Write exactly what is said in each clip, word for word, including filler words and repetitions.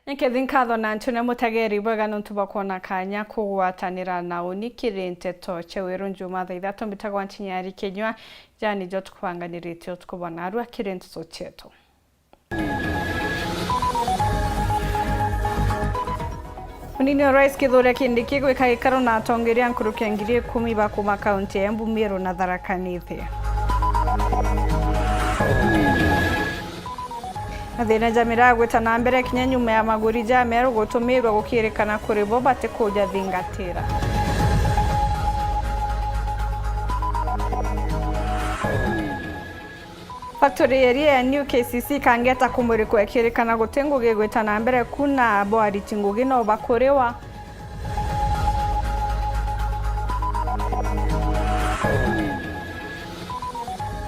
Nkethi nkatho na ntune mutegeri bwega nontu bwa kwona kanya kugwatanira na uni kiri nteto cia wiru njuma thaa ithatu. Mbitagwa Ntinyari Kinyua, jani jo tukubanganiritie utuku bwa narua kiri nteto cietu. Munini wa Rais Kithure Kindiki gwika gikaro na atongeria nkuruki ya ngiri ikumi ba kuma kaunti ya Embu, Meru na Tharaka Nithi. Mathina ja miraa gwita na mbere kinya nyuma ya maguri ja meru gutumirwa gukirikana kuri bo batikujathingatira. Factory area ya new K C C ikangeta kumurikwa ikirikana guti ngugi igwita na mbere ku na bo ariti ngugi no bakuriwa.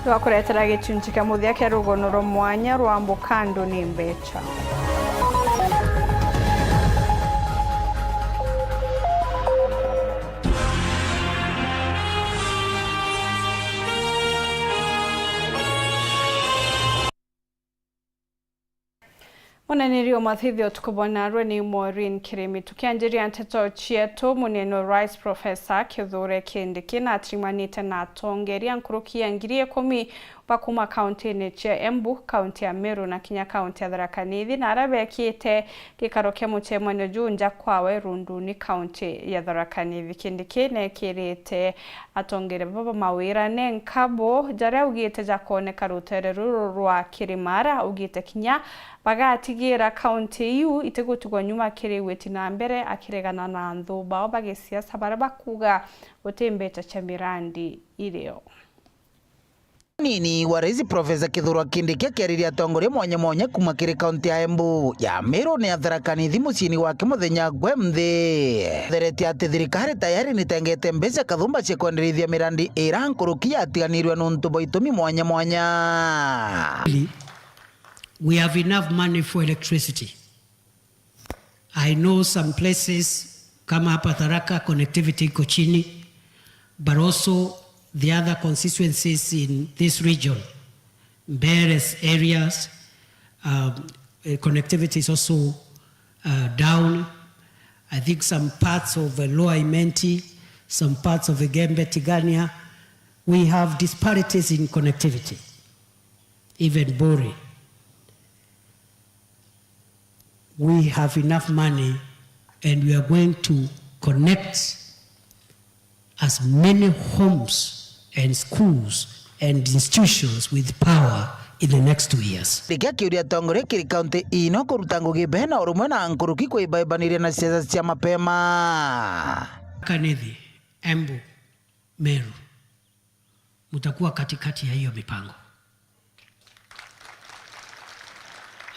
Twakuretera gicunci kia muthia kia rugono rwa mwanya rwa Mbukandu ni Mbecha. Muneneri wa mathithio tukubona rwe ni Maureen Kirimi. Tukianjiria nteto cietu, munene wa Rais Professor Kithure Kindiki natirimanite na atongeria nkuruki ya ngiri ikumi ba kuma kauntine cia Embu, kaunti ya Meru na kinya kaunti ya Tharaka Nithi, na aria bekite gikaro kia mucemanio juu nja kwawe Runduni, kaunti ya Tharaka Nithi. Kindiki nekirite atongeria baba mawira nenka bo jaria augite jakoneka rutere ruru rwa Kirimara, augite kinya bagatigira kaunti iu itigutigwa nyuma kiri witi na mbere, akiregana na anthu bao ba gisiasa baria bakuga guti mbeca cia mirandi irio. Munini wa Rais Professor Kithure Kindiki akiariria atongoria mwanya mwanya kuma kiri kaunti ya Embu, ya Meru na ya Tharaka Nithi muciini wake muthenya gwe nthi. Theretie ati thirikari tayari nitengete mbeca kathumba cia kwenderithia mirandi ira nkuruki yatiganirwe nuntu bwa itumi mwanya mwanya. We have enough money for electricity. I know some places kama hapa Tharaka, connectivity iko chini, but also the other constituencies in this region, Mbere's areas, um, eh, connectivity is also, uh, down. I think some parts of, uh, Lower Imenti, some parts of Igembe, Tigania, we have disparities in connectivity. Even Buri. We have enough money and we are going to connect as many homes and schools and institutions with power in the next two years. Rikia kiuria atongoria kiri kaunti ino kuruta ngugi bena urumwe na nkuruki kwibaibaniria na siasa cia mapema. Kanithi, Embu, Meru, mutakuwa katikati ya hiyo mipango.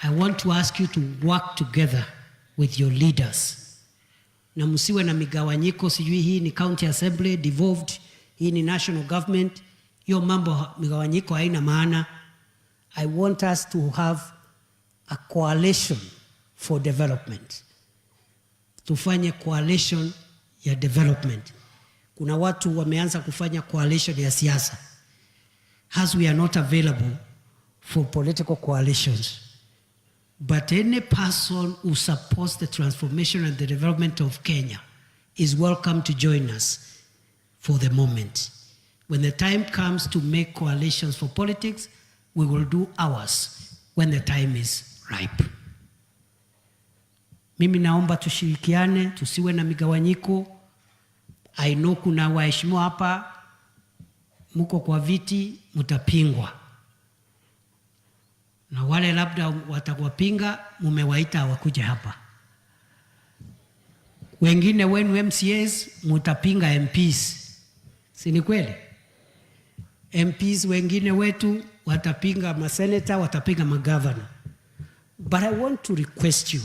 I want to ask you to work together with your leaders. Na msiwe na migawanyiko, sijui hii ni county assembly devolved, hii ni national government. Hiyo mambo ha-, migawanyiko haina maana. I want us to have a coalition for development. Tufanye coalition ya development. Kuna watu wameanza kufanya coalition ya siasa. As we are not available for political coalitions, but any person who supports the transformation and the development of Kenya is welcome to join us for the moment. When the time comes to make coalitions for politics, we will do ours when the time is ripe. Mimi naomba tushirikiane, tusiwe na migawanyiko. I know kuna waheshimiwa hapa, mko kwa viti, mtapingwa. Na wale labda watawapinga, mumewaita wakuje hapa. Wengine wenu M C As, mtapinga M Ps. Si ni kweli? M Ps wengine wetu watapinga maseneta, watapinga magavana. But I want to request you,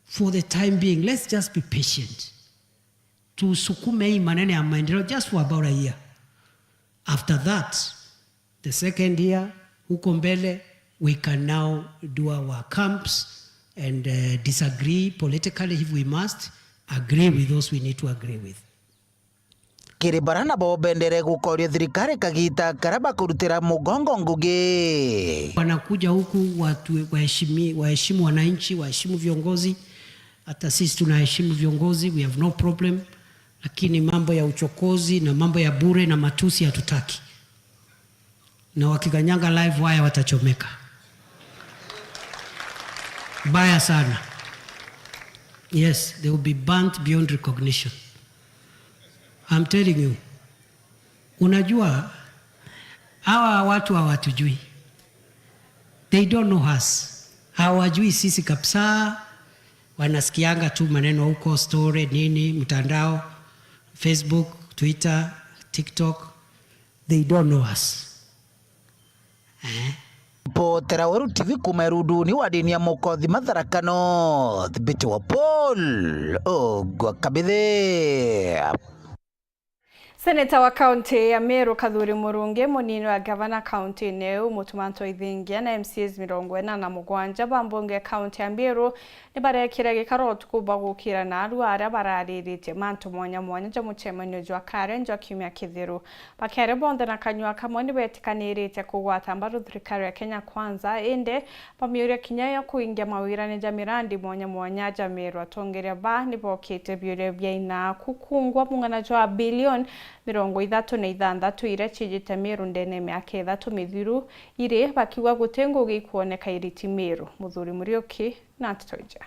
for the time being, let's just be patient. Tusukume hii maneno ya maendeleo just for about a year. After that, the second year, huko mbele, we can now do our camps and, uh, disagree politically if we must, agree with those we need to agree with. kiri bara nabo bendere gukoria thirikari kagita karia bakurutira mugongo ngugi. Wanakuja huku watu waheshimi-, waheshimu wananchi, waheshimu viongozi. Hata sisi tunaheshimu viongozi, we have no problem. Lakini mambo ya uchokozi na mambo ya bure na matusi hatutaki. Na wakikanyanga live wire watachomeka. Mbaya sana. Yes, they will be burnt beyond recognition. I'm telling you. Unajua, hawa watu hawatujui. They don't know us. Hawajui sisi kabisa. Wanasikianga tu maneno huko, story, nini, mtandao, Facebook, Twitter, TikTok. They don't know us. Eh? Potera Weru T V kuuma Erunduni wa dini ya Mukothi, Matharaka North, Mbiti wa Paul Ogwa Kabithe. Seneta wa kaunti ya Meru Kathuri Murungi, munini wa gavana kaunti-ini iu, Mutuma M'Ethingia na M C As mirongo ina na mugwanja ba mbunge ya kaunti ya Meru ni barekire gikaro utuku bwa gukira naarua aria barariritie mantu mwanya mwanya ja mucemanio jwa Karen jwa kiumia kithiru. Bakere bonthe na kanyua kamwe ni betikanirite kugwata mbaru thirikari ya Kenya Kwanza, indi bamiuria kinya ya kuingia mawirane ja mirandi mwanya mwanya ja Meru. Atongeria ba ni bokite biuria bia ina kukungwa mung'ana jwa bilioni mirongo ithatu na ithanthatu iria ciijite Meru ndene ya miaka ithatu mithiru iri, bakiuga guti ngugi ikwoneka iriti Meru. Muthuri Muriuki na nteto iji.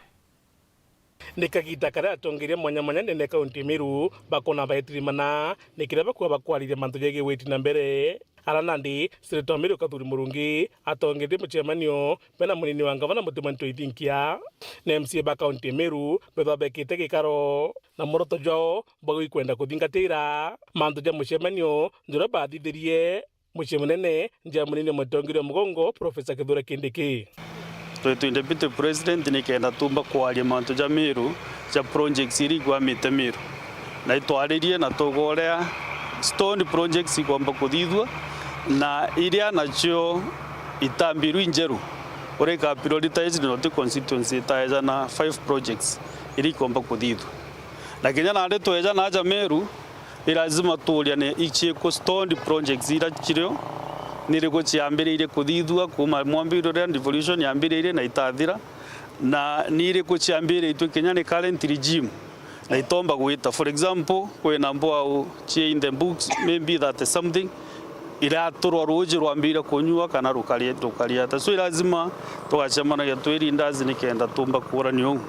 Ni kagita karia atongeria mwanya mwanya ndene ya kaunti ya Meru bakona baetirimana ni kiria bakuuga bakwariria mantu jegii witi na mbere. Ara nandi, Seneta wa Meru Kathuri Murungi atongerie mucemanio bena munini wa ngavana Mutuma M'Ethingia na M C A ba kaunti ya Meru bethwa bekite gikaro na mworoto jwao bwa gwikwenda kuthingatira mantu ja mucemanio juria bathithirie mucii munene nja ya munini wa mutongeria wa mugongo, Professor Kithure Kindiki. Twi twi Deputy President nikenda tuumba kwaria mantu ja Meru, ja projects iria ikwamite Meru. Na itwaririe na tuuga uria stalled projects ikwamba kuthithua, na iria nacio itambirwe injeru, uria ika prioritized na uti constituency itaeja na five projects iria ikwamba kuthithua. Na kinya nandi tweja na aja Meru, ni lazima tuuria ni iciku stalled projects iria cirio, ni iriku ciambiriirie kuthithua kuuma mwambiriro riria devolution yambiriirie na itathira, na ni iriku ciambiriitue kinya ni current regime na itomba gwita. For example, kwina mbwau cie in the books, maybe thirty something, iraturwa ruuji rwambire kunyua kana rukari-, rukariata. So, ni lazima tugacemanagia twi leaders nikenda tuumba kuurania uu.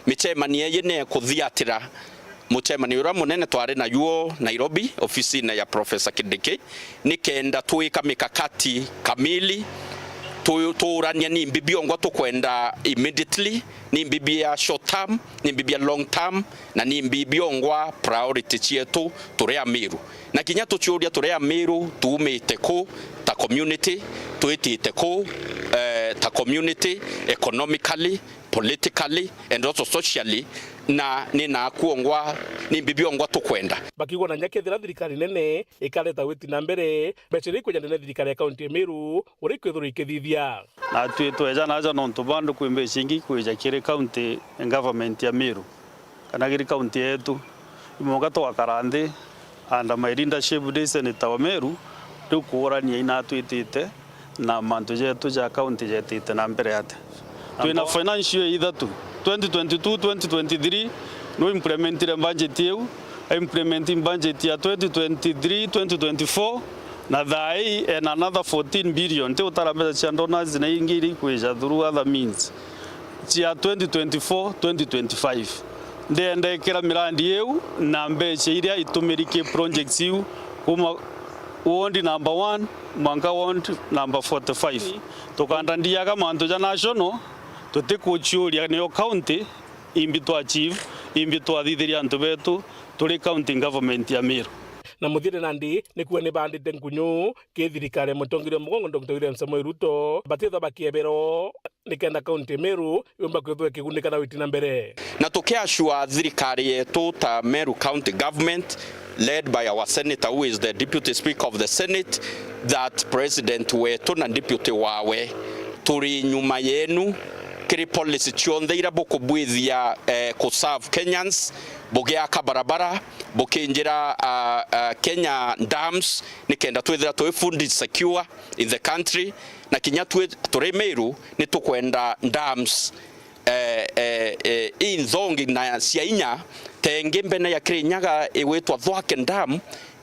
Micemanio iji ni ikuthiatira mucemanio uria munene twari naguo Nairobi, ofisine ya Professor Kindiki, nikenda twika mikakati kamili, tu-, tuurania ni mbi biongwa tukwenda immediately, ni mbi bia short term, ni mbi bia long term, na ni mbi biongwa priority cietu turi Amiru. Na kinya tuciuria turi Amiru, tuumite ku ta community, twitite ku, eh, ta community, economically, politically and also socially, na ni naku ongwa, ni mbi biongwa tukwenda. Bakiuga na kinya kethira thirikari nene ikareta witi na mbere, mbeca iria ikwija ndene thirikari ya kaunti ya Meru, uria ikwithirwa ikithithia. Na twi tweja na aja nontu bandu kwi mbeca ingi ikwija kiri county government ya Meru, kana kiri county yetu. Imwaka twakara nthi under my leadership ndi senator wa Meru, riu kuurania ina twitite na mantu jetu ja county jetite na mbere atia. Twina financial year ithatu, twenty twenty-two, twenty twenty-three, no implementire budget iu, implementing budget ya twenty twenty-three, twenty twenty-four, na thaa ii ena another fourteen billion, ti utara mbeca cia donors na ingi iria ikwija through other means, cia twenty twenty-four, twenty twenty-five. Ndienda ikira mirandi iu na mbeca iria itumiri ki projects iu, kuma ward number one mwanka ward number forty-five. Tukanda ndiaga mantu ja national, tutikuciuria nio county, imbi twa achieve, imbi twathithiria antu betu, turi county government ya Meru. Na muthiri nandi, ni kuuga ni bandite nkunyu ki thirikari ya mutongeria wa mugongo Doctor William Samoei Ruto, batithwa bakiebero nikenda kaunti ya Meru yumba kwithwa ikigunika na witi na mbere. Na tukiacua thirikari yetu ta Meru County Government, led by our senator who is the deputy speaker of the Senate, that president wetu na deputy wawe, turi nyuma yenu, kiri policy cionthe iria bukubwithia, eh, ku serve Kenyans, bugiaka barabara, bukinjira, ah, ah, Kenya dams, nikenda twithira twi food secure in the country, na kinya twi, turi Meru, ni tukwenda dams, eh, eh, eh, inthongi na cia inya, tengi mbene ya Kirinyaga igwitwa Thwake Dam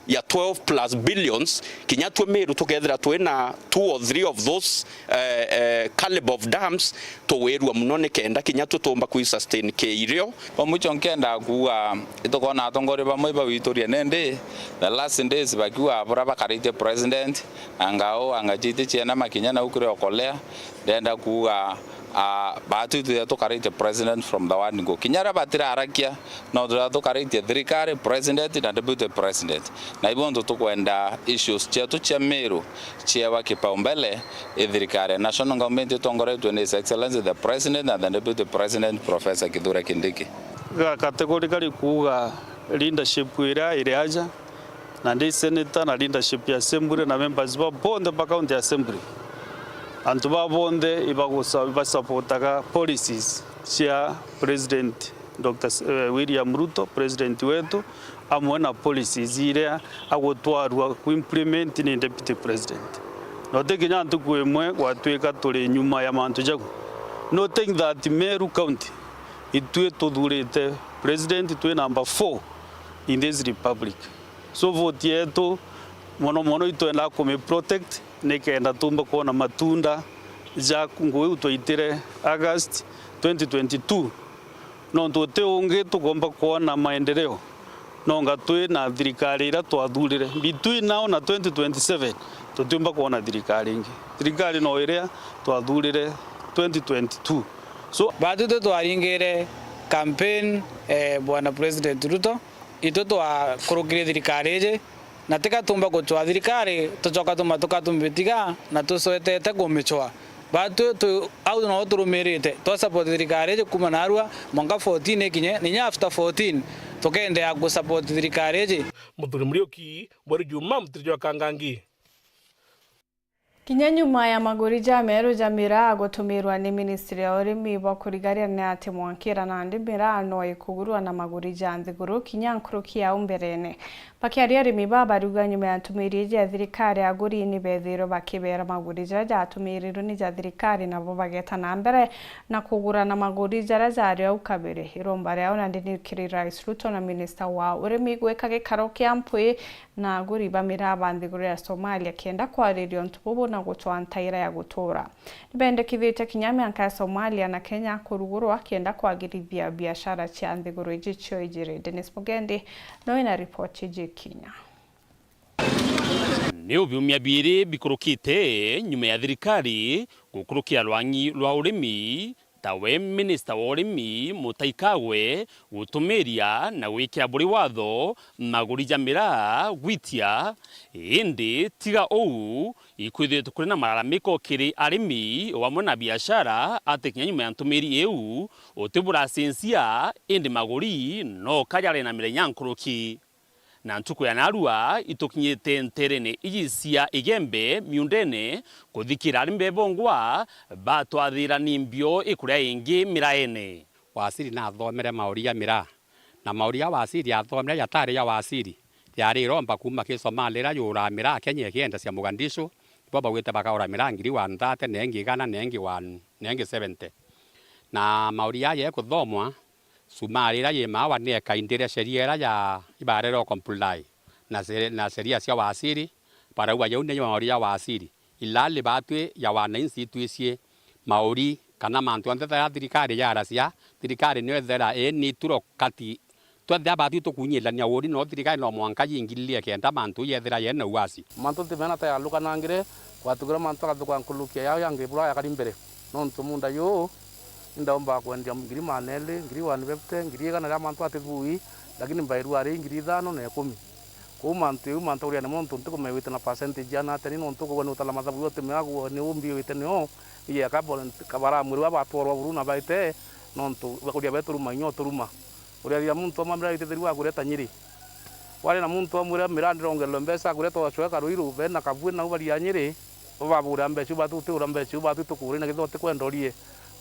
ya twelve plus billions, kinya twi Meru tukethira twina two or three of those, eh, eh, caliber of dams, tugwirua muno nikenda kinya twi tuumba kwi sustain ki irio. Bwa mwicho nkenda kuuga, itukona atongoria bamwe ibawituria nindi, the last days bakiuga buria bakaritie president, anga uu, anga chiti chiena makinya nau kiri okolea, ndenda kuuga, ah, baatu itwithira tukaritie president from the word go. Kinya aria batirarakia, no twithira tukaritie thirikari, president na deputy president. Na ibo untu tukwenda issues cietu cia Meru ciewa kipaumbele i thirikari ya national government itongoretue ni His Excellency the President and the Deputy President Professor Kithure Kindiki. Ga categorically kuuga leadership iria iri aja, na ndi senator na leadership ya assembly na members ba bonthe ba county assembly, antu ba bonthe ibagusa-, ibasupportaga policies cia President Doctor S-, eh, William Ruto, president wetu, amwe na policies iria agutwarua ku implement ni deputy president. Na uti kinya ntuku imwe gwatuika turi nyuma ya mantu jau. No think that Meru County, itwi tuthurite president twi number four in this republic. So vote yetu mono mono itwenda kumi protect nikenda tumba kwona matunda ja nguu iu twaitire August twenty twenty-two. Nontu uti ungi tukomba kwona maendeleo nonga twi na thirikari iria twathurire. Between now na twenty twenty-seven, tutiumba kwona thirikari ingi. Thirikari no iria twathurire twenty twenty-two. So, baatu twi twaringire campaign, eh, Bwana President Ruto, itwi twakurukire thirikari iji, na tiga tumba gucwa thirikari, tucoka tumba tuka tumbitiga na tucwetete kumicwa. Baatu tu, au no turumirite, twa support thirikari iji kuuma narua mwanka fourteen ikinye, na inya after fourteen, tukeendeea ku support thirikari iji. Muthuri Muriuki, Mweru Juma, Mutiri jwa Kangangi. Kinya nyuma ya maguri jameeru ja miraa gutumirwa ni ministry ya urimi bwa kurigariria ni ati mwankira nandi miraa no ikugurwa na maguri ja nthiguru kinya nkuruki ya au mberene. Bakiaria arimi baa barauga nyuma ya ntumiri iji ya thirikari, aguri ni beethirwe bakibeera maguri jaria jatumirirwe ni ja thirikari, nabo bageeta na mbere na kugura na maguri jaria jari au kabere. Iromba riao nandi ni kiri Rais Ruto na minista wa urimi gwika gikaro kia mpwi na aguri ba miraa ba nthiguru ya Somalia kenda kwariria untu bubu na gutwaa ntaira ya gutura. Nibendekithitie kinya mianka ya Somalia na Kenya kurugurwa kenda kwagirithia biashara cia nthiguru iji cio ijiri. Dennis Mugendi no ina ripoti iji kinya. Ni biumia biiri bikurukite nyuma ya thirikari gukurukia rwang'i rwa urimi, tawe minista wa urimi Mutahi Kagwe gutumiria na gwikira buri watho maguri ja miraa gwitia. Indi tiga uu, ikwithiritwe kuri na malalamiko kiri arimi o amwe na biashara ati kinya nyuma ya ntumiri iu uti buracenjia, indi maguri no ka jari na mirenya nkuruki. Na ntuku ya narua itukinyite nterene iji cia Igembe miundene kuthikira arimi bebongwa batwathira ni mbio ikuria ingi miraene. Wasiri nathomere mauri ja miraa, na mauri ja wasiri athomere jatari ja wasiri, yari iromba kuuma ki Somalia iria yuraa miraa Kenya ikiendecia Mogadishu, bo bagwite bakaura miraa ngiri one thirty, na ingi igana, na ingi one, na ingi seventy. Na mauri jaja ekuthomwa, Sumaari iria yi maawa ni ekaindire sheria iria ya ibaarere o comply na seri-, na sheria cia wasiri, barauga jau niyo mauri ja wasiri. Ilali baatwi ya wananchi itwicii mauri kana mantu onthe ta ya thirikari yaaracia, thirikari niyo ethera ii ni ituro kati twethira baatwi tukunyilania uri no thirikari no mwanka yingililie kenda mantu yethira yena uasi. Mantu nti mena ta yalukanangire, gwatugirwe mantu agathuka nkurukia yao yangi bura yakari mbere. Nontu munda juu, indaumbaga kwendia ngiri magana eri, ngiri one fifty, ngiri igana ria mantu atibui, lakini mbairua ari ngiri ithano na ikumi. Kwou mantu jau mantu uriane muntu ntikumewite na percentage ana atia, ni nontu ukugua ni utara mathabu yo utimea guo ni umbi wite nio, ije kabara mwiri wa batwarwa buru na baite, nontu bakuria beturuma inya uturuma. Uriaria muntu omwe amwira itithiri wa kureta Nyeri. Waria na muntu omwira mira ndirongererwe mbeca kureta ocweka Ruiru, bena kabui nau baria Nyeri, bababura mbeca iu batu utiura mbeca iu batu itukuri na kethira utikwenda urie.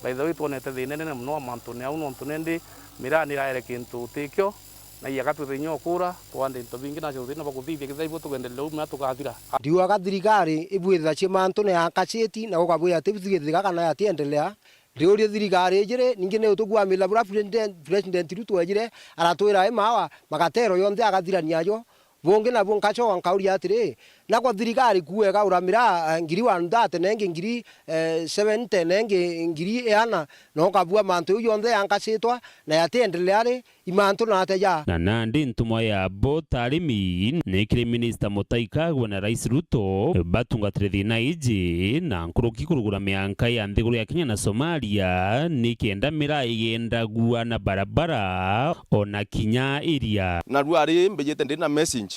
By the way, twonete thina inene mono mantune au, nontu nindi miraa niraere kintu tikio, na iyaga twithe inya ukura, twande into bingi, nacio tutina bwa kuthithia, kethira ibo tugenderere uu, miraa tukathira. Ndiugaga thirikari ibwithacie mantune ya nkaciti na gukabwira ati bithigithika kana yatiendelea. Ndiuria thirikari ijiri, ningi ni utukwamila bura President, President Ruto ejire, aratwira i mawa, magatero yonthe agathirania jo. Bungi nabu nkacoka nkauria atiri, nakwa thirikari kuuga ikaura miraa, eh, ngiri one thirty na ingi ngiri, eh, seventy na ingi ngiri iana, na ukabua mantu jau jonthe yankacitwa na yatiendelea ri, i mantu na atia ja? Na nandi ntumwa ya bo ta arimi ni kiri Minista Mutahi Kagwe na Rais Ruto batungatire thina iji na nkuruki kurugura mianka ya nthiguru ya Kenya na Somalia, ni kenda miraa igendagua na barabara ona kinya iria. Na rua ri mbijite ndi na message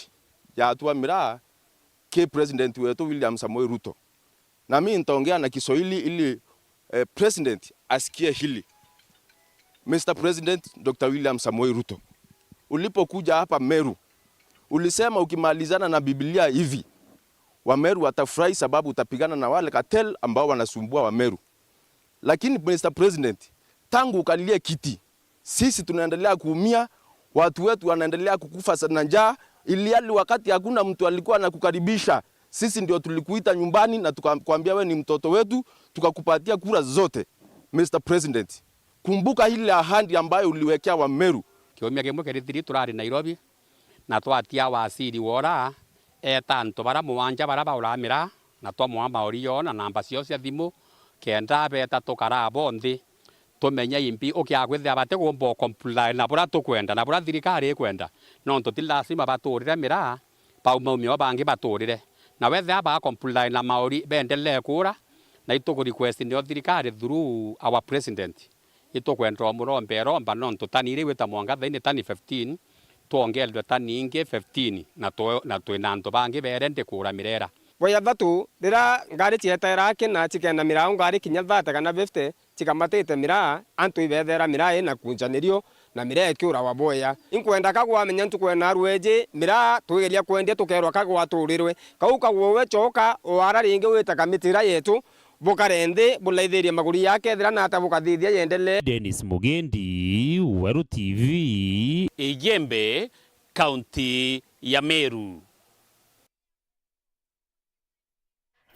ya atua miraa ki President wetu William Samoei Ruto. Na mimi nitaongea na Kiswahili ili, eh, President asikie hili. Mister President Doctor William Samoei Ruto, ulipokuja hapa Meru, ulisema ukimalizana na Biblia hivi, Wameru watafurahi sababu utapigana na wale cartel ambao wanasumbua Wameru. Lakini Mister President, tangu ukalie kiti, sisi tunaendelea kuumia, watu wetu wanaendelea kukufa sa-, na njaa, ilihali wakati hakuna mtu alikuwa anakukaribisha, sisi ndio tulikuita nyumbani na tukakwambia, "We ni mtoto wetu," tukakupatia kura zote. Mister President, kumbuka ile ahadi ambayo uliwekea Wameru. Kiumia kimwe kirithiri turari Nairobi, na twatia waziri wora eeta antu bara mugwanja bara baura miraa, na twamwaa mauri yoo na namba ciao cia thimu, kenda beeta tukaraa bo nthi, tumenye imbi ukiaga kwithira batigumba u comply na bura tukwenda na bura thirikari ikwenda, nontu ti lazima baturire miraa, baumaumia o bangi baturire. Na wethira ba comply na mauri beendelee kuura, na ituku request nio thirikari through our president, itukwenda umuromba iromba, nontu tani iria igwita mwanka thaini tani fifteen, twongerwe tani ingi fifteen, na twe-, na twina antu bangi beere ndi kuura mirera. Bwa jathatu, riria ngari cietera aki na cikenda miraa au ngari kinya thirty kana fifty, cikamatite miraa, antu ibeethera miraa ina kunjanirio, na miraa ikiurawa bwea. Inkwenda kagwa amenya ntuku ya narua iji, miraa twigeria kwendia tukeerwa kagwa aturirwe. Kau kagwa we coka, o ara ringi wite kamiti iria yetu, bukare nthi, bulaithirie maguri yake, ethira nata bukathithia yendelee. Dennis Mugendi, Weru T V. Igembe, kaunti ya Meru.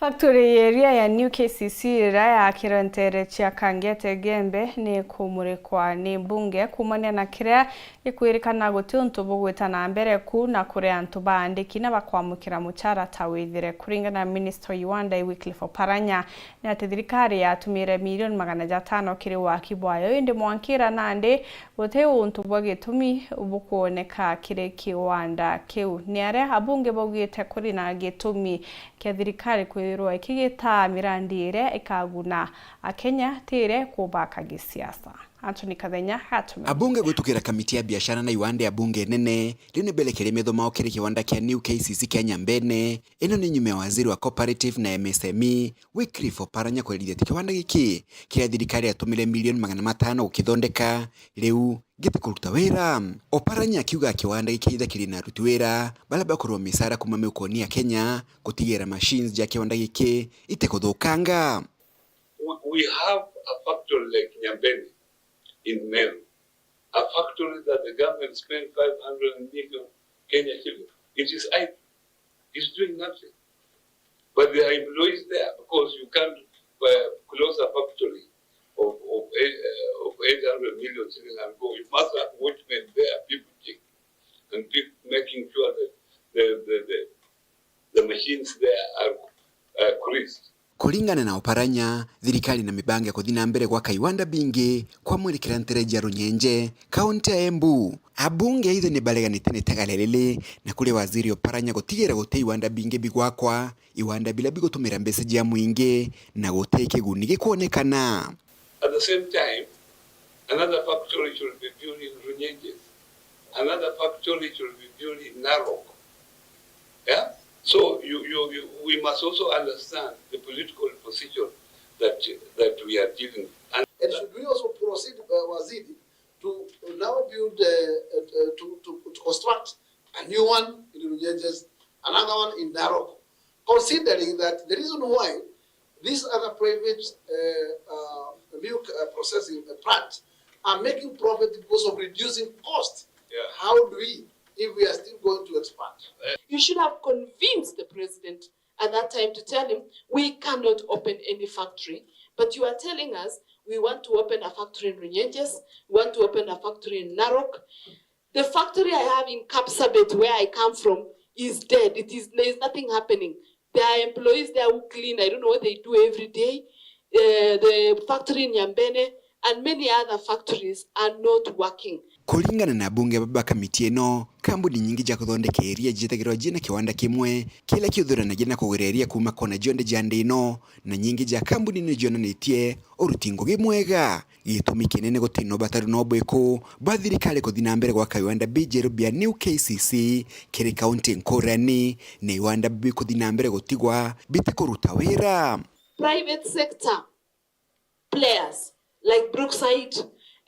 Factory ya iria ya New K C C iria yaakirwe nteere cia Kangete Gembe ni kumurikwa ni mbunge kuumania na kiria gikwirikana guti untu bugwita na mbere ku na kuria antu baandiki na bakwamukira muchara ta withire. Kuringana na Minister wa Iwanda Wycliffe Oparanya, ni ati thirikari yatumire milioni magana jatano kiri waki bwayo, indi mwankira nandi guti untu bwa gitumi bukwoneka kiri kiwanda kiu. Ni aria abunge baugite kuri na gitumi kia thirikari kwithirwa ikigitaa mirandi iria ikaguna Akenya, ti iria ikubaka gisiasa. Anthony Kathenya atumire. Abunge gwitukira kamiti ya biashara na iwanda ya bunge nene, riu ni berekerie metho mao kiri kiwanda kia New K C C kia Nyambene. Ino ni nyuma ya waziri wa cooperative na M S M E, Wycliffe Oparanya kwerithia ati kiwanda giki kiria thirikari yatumire milioni magana matano gukithondeka, riu gitikuruta wira. Oparanya akiuga kiwanda giki githakiri na aruti wira baria bakurwa micara kuuma miukoni ya Kenya, gutigira machines ja kiwanda giki itikuthukanga. We, we have a factory like Nyambene in Meru, a factory that the government spent five hundred million Kenya shillings. It is idle. It's doing nothing. But there are employees there because you can't, uh, close a factory of, of, eight, uh, of eight hundred million shillings and go. You must have watchmen there, people checking and people making sure that the, the, the, the machines there are, uh, greased. Kuringana na Oparanya, thirikari na mibango ya kuthi na mbere gwaka iwanda bingi kwamurikira ntereji ya Runyenje, kaunti ya Embu. Abunge aithe ni bareganite na itegare riri, na kuri waziri Oparanya gutigira guti iwanda bingi bigwakwa, iwanda biria bigutumira mbeca cia mwingi na guti kiguni gikwonekana. At the same time, another factory should be built in Runyenjes. Another factory should be built in Narok. Yeah? So you, you, you, we must also understand the political position that, that we are dealing with. And should we also proceed, uh, Waziri, to now build, uh, uh, to, to, to construct a new one in Runyenjes, another one in Narok, considering that the reason why these other private, uh, uh, milk, uh, Processing the plants are making profit because of reducing cost. Yeah. How do we, if we are still going to expand? You should have convinced the president at that time to tell him, "We cannot open any factory, but you are telling us we want to open a factory in Runyenjes, we want to open a factory in Narok." The factory I have in Kapsabet, where I come from, is dead. It is, there is nothing happening. There are employees there who clean. I don't know what they do every day. Uh, the factory in Nyambene and many other factories are not working. Kuringana na abunge ba, ba kamiti ino, kambuni nyingi ja kuthondeka iria ciitagirwa ciina kiwanda kimwe kiria kiuthuranagia na kugura iria kuuma kona cionthe cia nthi ino, na nyingi ja kambuni ni cionanitie uruti ngugi mwega. Gitumi kinene guti na ubatari no bwiku bwa thirikari kuthi na mbere gwaka biwanda bijeru bia new K C C kiri kaunti nkurani, na biwanda bikuthi na mbere gutigwa bitikuruta wira. Private sector players like Brookside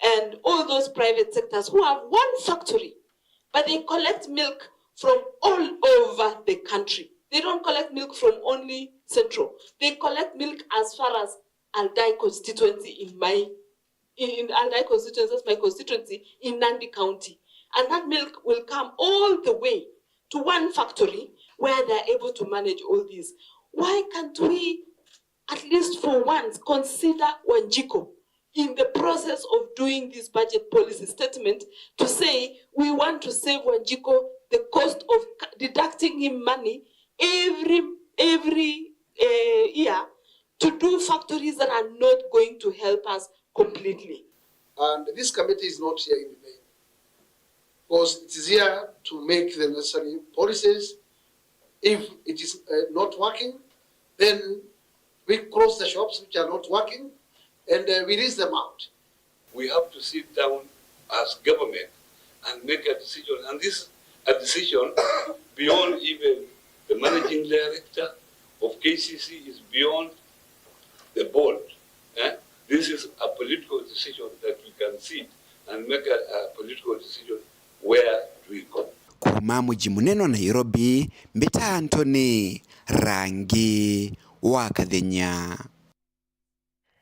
and all those private sectors who have one factory, but they collect milk from all over the country. They don't collect milk from only Central. They collect milk as far as Aldai constituency in my, in, in Aldai constituency, that's my constituency in Nandi County. And that milk will come all the way to one factory where they're able to manage all these. Why can't we, at least for once, consider Wanjiko in the process of doing this budget policy statement to say we want to save Wanjiko the cost of c-, deducting him money every, every, eh, year to do factories that are not going to help us completely. And this committee is not here in vain, because it is here to make the necessary policies. If it is, uh, not working, then we close the shops which are not working and, uh, we lease them out. We have to sit down as government and make a decision. And this a decision beyond even the managing director of K C C, is beyond the board. Eh? This is a political decision that we can sit and make a, a political decision where do we go. Kuuma muji munene wa Nairobi, mbita Anthony Rangi wa Kathenya.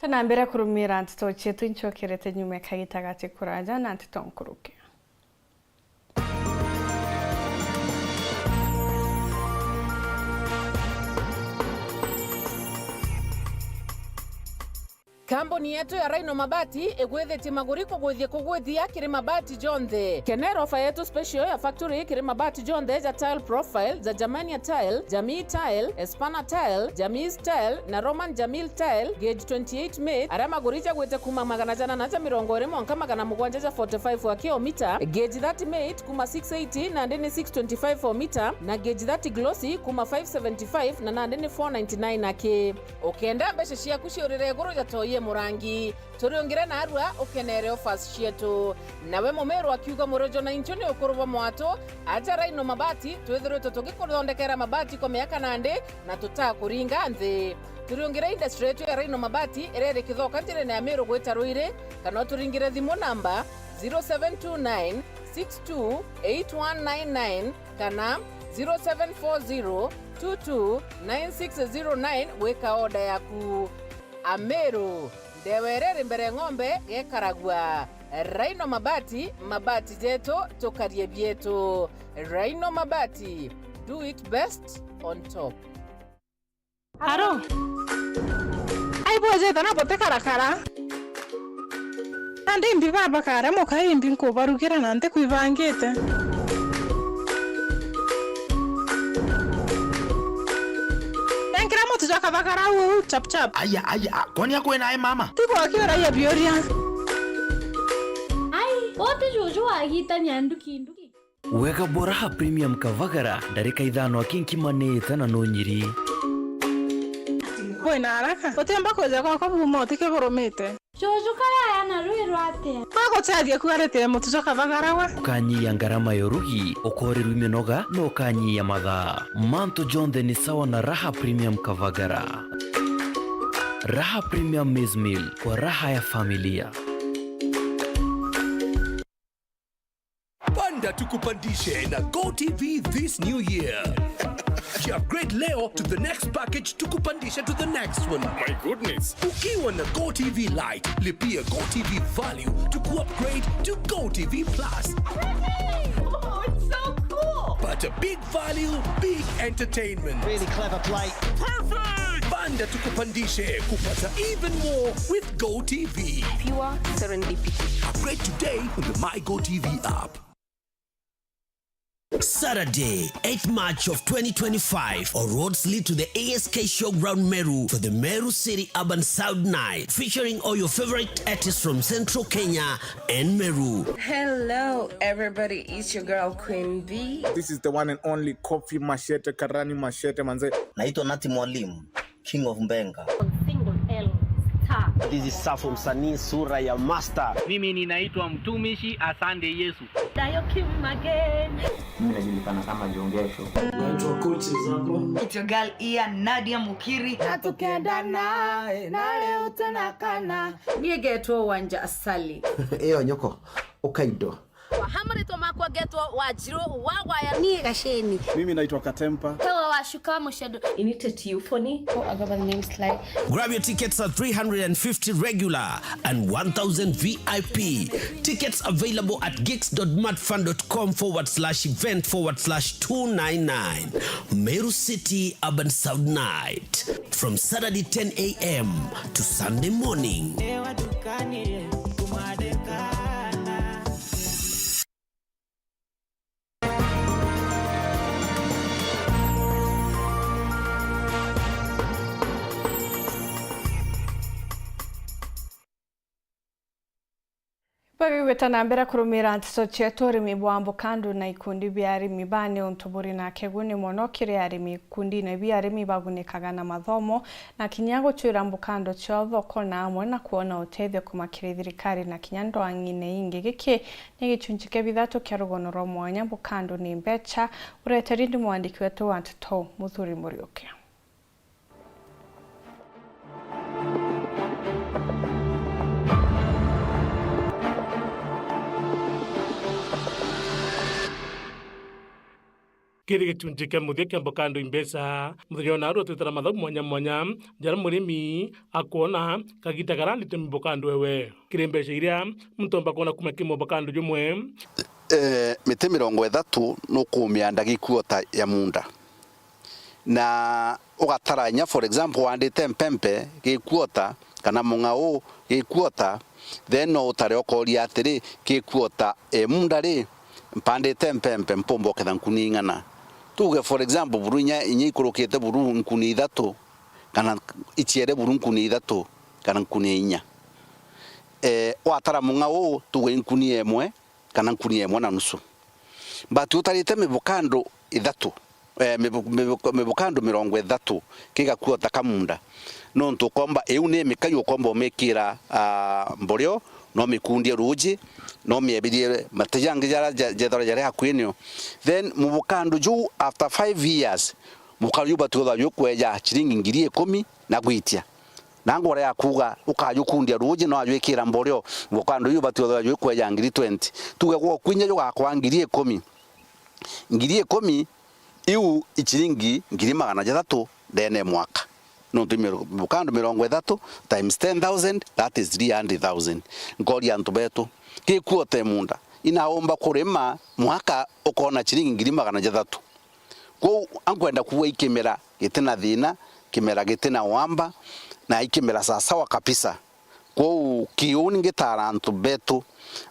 Tunambire kurumira nteto cietu, incokerete nyuma ya kagita gati kuraja na nteto nkuruki. Kambuni yetu ya Rhino Mabati igwithitie maguri kugwithia kugwithia kiri mabati jonthe. Kenera ofa yetu special ya factory kiri mabati jonthe ja tile profile, ja Germania tile, Jamii tile, Espana tile, Jamii tile na Roman Jamil tile, gauge twenty-eight mate, aria maguri jagwite kuma magana janana ja mirongo iri mwanka magana mugwanja ja forty-five wa kilomita, gauge thirty mate kuma six eighty nandi ni six twenty-five o mita, na gauge thirty glossy kuma five seventy-five na nandi ni four ninety-nine aki. Ukenda mbeca ciaku ciurire iguru ja toi e murangi, turiungire narua ukenere offers cietu. Nawe mumiru akiuga murojo na inchu ni ukuru bwa mwatu, aja Rhino Mabati, twithiritwe tugikuthondekera mabati kwa miaka nandi na tutakuringa nthi. Turiungire industry yetu ya Rhino Mabati iria iri Kithoka njirene ya Miru gwita Ruiri, kana uturingire thimu namba zero seven two nine six two eight one nine nine kana zero seven four zero two two nine six zero nine gwika order yaku. Ameru, ndewa iria iri mbere ng'ombe gekaragua. Rhino Mabati, mabati jetu, tukarie bietu. Rhino Mabati, do it best on top. Aro? Ai bwejete na butikarakara? Nandi imbi baba kare muka imbi nkubarugira na ntikwibangite. Nenkira mutu jwa kabagara uu chap chap. Aya, aya, kwani akwena e mama? Tigwa kiuragia biuria. Ai, wote juju wagitania nduki nduki. Wega bwa Raha Premium Kavagara, ndarika ithano aki nkimanite na nunyiri. Kwina haraka, utiumba kwija gwakwa buma utike burumite. Cucu kaya na rwi rwatia? Aguteethia kuarite mutu jwa Kavagara we. Ukanyia ngarama ya urugi, ukoorerua iminoga, na ukanyia mathaa. Mantu jonthe ni sawa na Raha Premium Kavagara. Raha Premium Maize Meal, kwa raha ya familia. Pande Tukupandishe na GoTV this new year. Upgrade leo to the next package, tukupandishe to the next one. My goodness. Ukiwa na GoTV Lite, lipia GoTV Value to upgrade to GoTV Plus. Oh, it's so cool. But a big value, big entertainment. Really clever play. Perfect! Banda tukupandishe kupata even more with GoTV. Pure serendipity. Upgrade today on the My GoTV app. Saturday, eighth March of twenty twenty-five, all roads lead to the A S K Showground Meru for the Meru City Urban Sound Night, featuring all your favorite artists from Central Kenya and Meru. Hello, everybody. It's your girl, Queen B. This is the one and only Kofi Machete, Karani Machete, manze. Naitwa Nati Mwalimu, King of Mbenga. Single L star. This is Safu, msanii sura ya master. Mimi ninaitwa mtumishi Asante Yesu. Dayo Kim again. Mimi najulikana kama Jongesho. Naitwa Coaches hapo. It's your girl Ian, Nadia Mukiri. Na tukienda naye, na leo tena kana. Niĩ ngetwo Wanja Asali. Ĩyo nyoko, ũkaindo. Hamwe ritwa makwa ngetwo Wanjirũ wa Gwaya. Niĩ Gaceni. Mimi naitwa Katempa. Hewa wa Shuka Mushado. Inite Tiufoni. Oh, I go by the name Sly. Grab your tickets at three hundred and fifty regular and one thousand V I P. Tickets available at gigs dot madfund dot com forward slash event forward slash two nine nine. Meru City Urban Sound Night. From Saturday ten A M to Sunday morning. Bagigwita na mbere kurumira nteto cietu. Urimi bwa mbukandu na ikundi bia arimi ba ni untu buri na kiguni mono kiri arimi. Ikundine bia arimi bagunikaga na mathomo na kinya gucwira mbukandu ciao thoko na amwe na kwona utethio kuma kiri thirikari na kinya ndwang'ine ingi. Giki ni gicunci kia bithatu kia rugono rwa mwanya mbukandu ni mbeca. Ureteri ni mwandiki wetu wa nteto Muthuri Muriuki. Kiri gicunci kia muthia kia mbukandu imbeca, muthenya wa naarua twitara mathabu mwanya mwanya, jaria murimi akwona kagita karia andite mbukandu ewe. Kiri mbeca iria muntu omba kwona kuma kiri mbukandu jumwe. Eh, miti mirongo ithatu nukumianda gikwota ya munda. Na ugatara inya, for example, wandite mpempe gikwota, kana mung'ao gikwota, then no utare ukoria atiri, gikwota, eh, munda ri, mpandite mpempe, mpumba uketha nkuni ing'ana? Tuge, for example, buru inya, inya ikurukite buru nkuni ithatu, kana iciere buru nkuni ithatu, kana nkuni inya. Eh, watara mung'ao, tuge nkuni imwe, kana nkuni imwe na nusu. But utarite mibukandu ithatu, eh, mibu-, mibu-, mibukandu mirongo ithatu, kigakwota kamunda. Nontu ukomba, iu ni mikai ukomba umikira, ah, mborio, no mikundie ruuji, no miebirie mati jangi jara ja-, jethora jari akui nio. Then mubukandu juu after five years, mubukandu juu bati uthwa jukweja ciringi ngiri ikumi na gwitia. Na ngwara ya kuuga ukajukundia ruuji no ajwikira mborio, mubukandu juu bati uthwa jukweja ngiri twenty. Tuge gwa kwinya jugakwa ngiri ikumi. Ngiri ikumi iu i ciringi ngiri magana jathatu ndene ya mwaka. Nontu i miru-, mibukandu mirongo ithatu times ten thousand, that is three hundred thousand. Nkoria antu betu, gikwota munda, inaumba kurima mwaka ukona ciringi ngiri magana jathatu. Kwou ankwenda kuuga i kimera giti na thina, kimera giti na wamba, na i kimera sawasawa kabisa. Kwou kiu ni ngitaara antu betu,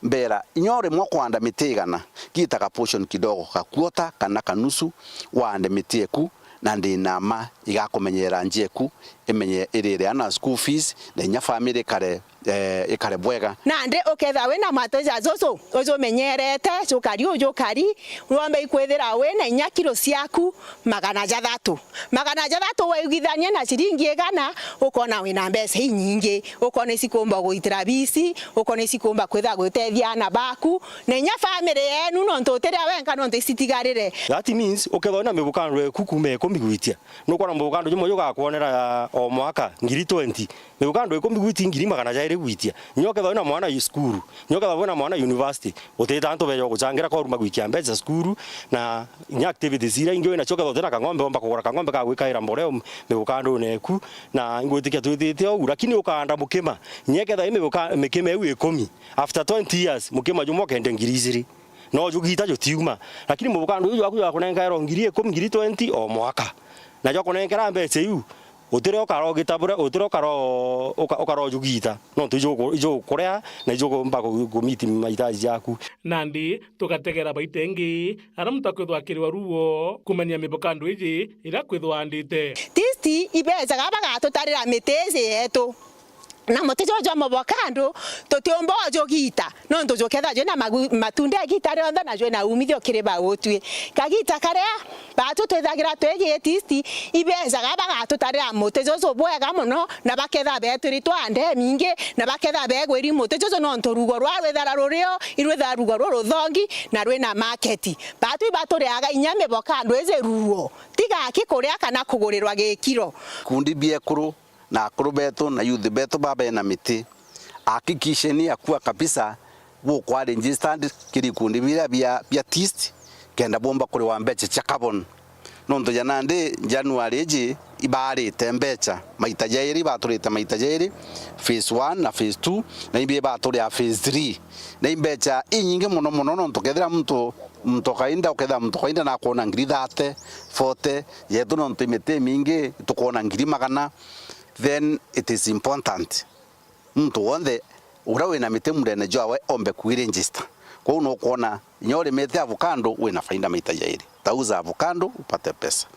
mbera, inya urimwa kwanda miti igana, gita ka portion kidogo, ka quarter kana ka nusu, wande miti eku, na ndi na mma igakumenyera nji eku, imenye irire ana school fees, na inya family ikare, eh, ikare bwega. Nandi ukethirwa wina matu ja juju ujumenyerete, jukari ujukari, womba ikwithira wina inya kiro ciaku magana jathatu. Magana jathatu waiguithania na ciringi igana, ukona wina mbeca inyingi, ukona icikumba kugitira bisi, ukona icikumba kwithira gutethia ana baku, na inya family yenu, nontu utiria wenka, nontu icitigarire. That means, ukethirwa wina mibukano eku kuma ikumi gwitia, nukona Mubukando jumwe jugakwonera o mwaka ngiri twenty. Mibukando ikumi gwiti ngiri magana jairi gwitia. Nyo kethwa wina mwana yu cukuru, nyo kethwa wina mwana university, utita antu beja guchangira koruma gwikia mbeca cukuru, na inya activities iria ingi winacio, kethwa utina kang'ombe, omba kugura kang'ombe ga gwikaira mboreo mibukandone eku, na ingwitikia twitite ou, lakini ukaanda mukima. Nye kethwa i mibuka-, mikima iu ikumi, after twenty years, mukima jumwe ukende ngiri ijiri. No jugita jutiuma. Lakini mubukando uju jwaku jwakunenkairwa ngiri ikumi, ngiri twenty o mwaka. Na jwakunenkera mbeca iu, utire ukaro gitabure, utire ukaro, uka-, ukaro jugita. Nontu ijuku-, ijukuria na ijugumba ku-, kumiti mahitaji jaku. Nandi tugategera baita ingi, aria muntu akwithwa akiriwa ruo kumenya mibukando iji iria akwithwa andite. Tisti ibecaga bagatutarira miti iji yetu. Na muti juju jwa mubokando tutiumba ujugita, nontu jukethira jwina magu-, matunda igita rionthe na jwina umithio kiri bautwi. Kagita karia batu twithagira twigitisti, ibecaga bagatutarira muti juju bwega mono, na bakethira betwiritwe ande imingi, na bakethira begwiri muti juju, nontu rugo rwa rwithara rurio, irwithara rugo ruruthongi na rwina market. Batu ibaturiaga inya mibokando iji ruo, tiga aki kuria kana kugurirwa gikiro. Kundi biekuru na akuru betu na youth betu ba bena miti, hakikisheni ya kuwa kabisa bukwa registered kiri ikundi biria bia, bia tist, kenda bumba kuriwa mbeca cia carbon. Nontu ja nandi January iji ibaarite mbeca maita jairi, ibaturite maita jairi, phase one na phase two, na imbi ibaturia phase three. Na imbeca inyingi mono mono, nontu kethira muntu, muntu kawaida, ukethira muntu kawaida nakwona ngiri thirty, forty, yetu nontu imiti imingi tukwona ngiri magana, then it is important muntu wonthe uria wina miti mundene jwawe ombe kwiregister. Kwou nukwona inya urimite avocado wina faida maita jairi. Tauza avocado upate pesa.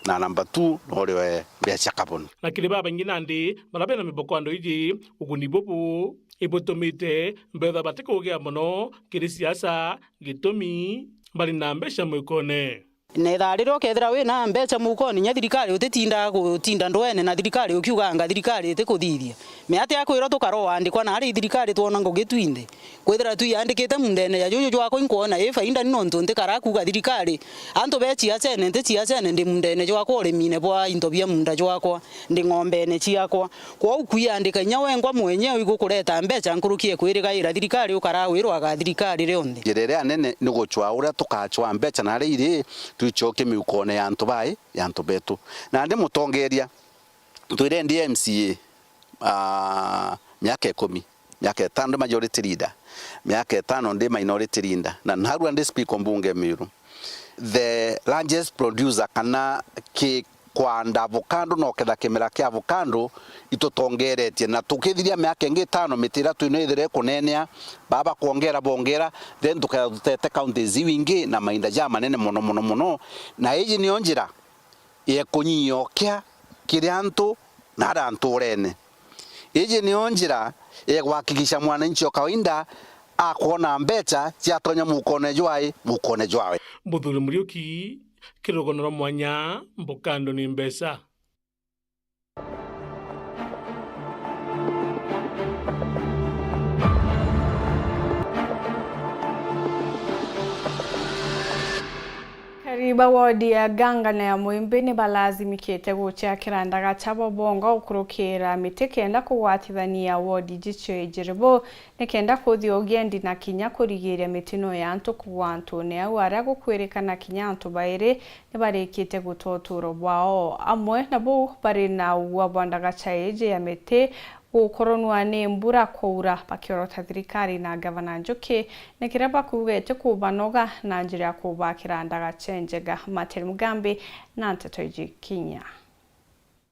Na number two, nuriwe mbia cia carbon. Na kiri babaingi nandi baria bena mibokando iji, uguni bubu ibutumite mbethwa batikugia mono kiri siasa, gitumi bari na mbeca mwikone. Na ithaa riria ukethira wina mbeca mukoni, inya thirikari utitindaga gutinda ndwene na thirikari ukiuganga thirikari itikuthithia. Miati ya kwirwa tukaroandikwa na ari thirikari twona ngugi twinthe. Kwithira twiandikite mundene ja juju jwakwa inkwona i faida ni nontu ntikara kuuga thirikari. Antu be ciacene, nti ciacene, ndi mundene jwakwa urimine bwa into bia munda jwakwa, ndi ng'ombene ciakwa. Kwou kwiandika inya wengwa mwenyewe igukureta mbeca nkuruki e kwirigaira thirikari ukarawirwaga thirikari rionthe. Njira iria nene ni gucwaa uria tukacwaa mbeca na aria iri twicokie miukone ya antu bai, ya antu betu. Nandi mutongeria, twire ndi M C A, ah, miaka ikumi, miaka itano ndi majority leader, miaka itano ndi minority leader, na narua ndi speaker o mbunge Miru. The largest producer kana ki kwanda avocado na uketha kimera kia avocado itutongeretie, na tukithiria miaka ingi itano miti iria twino ithire ikunenea, baba kwongera bongera, then tuketha tutete counties iu ingi na mainda ja manene mono mono mono. Na iji niyo njira ya kunyia ukia kiri antu na aria nturene. Iji niyo njira ya kuhakikisha mwananchi o kawaida akwona mbeca ciatonya mukone jwae, mukone jwawe. Muthuri Muriuki, kiri rugano rwa mwanya, Mbukando ni mbeca. Akari ba wodi ya Ganga na ya Mwimbi ni balazimikite gucia kiranda ga chabo bonga gukurukira miti kenda kugwatithania wodi jicio ijiri. Buu ni kenda kuthia ugendi na kinya kurigiria mitino ya antu kugwa antune au aria gukwirikana kinya antu bairi ni barikite guta uturo bwao. Amwe na buu bari na ugua bwa ndagacha iji ya miti gukoronwa ni mbura kwaura, bakiorota thirikari na Gavana Njuki ni kiria bakuuga iti kubanoga na njira ya kubakira ndagacha injega. Martin Mugambi na nteto iji kinya.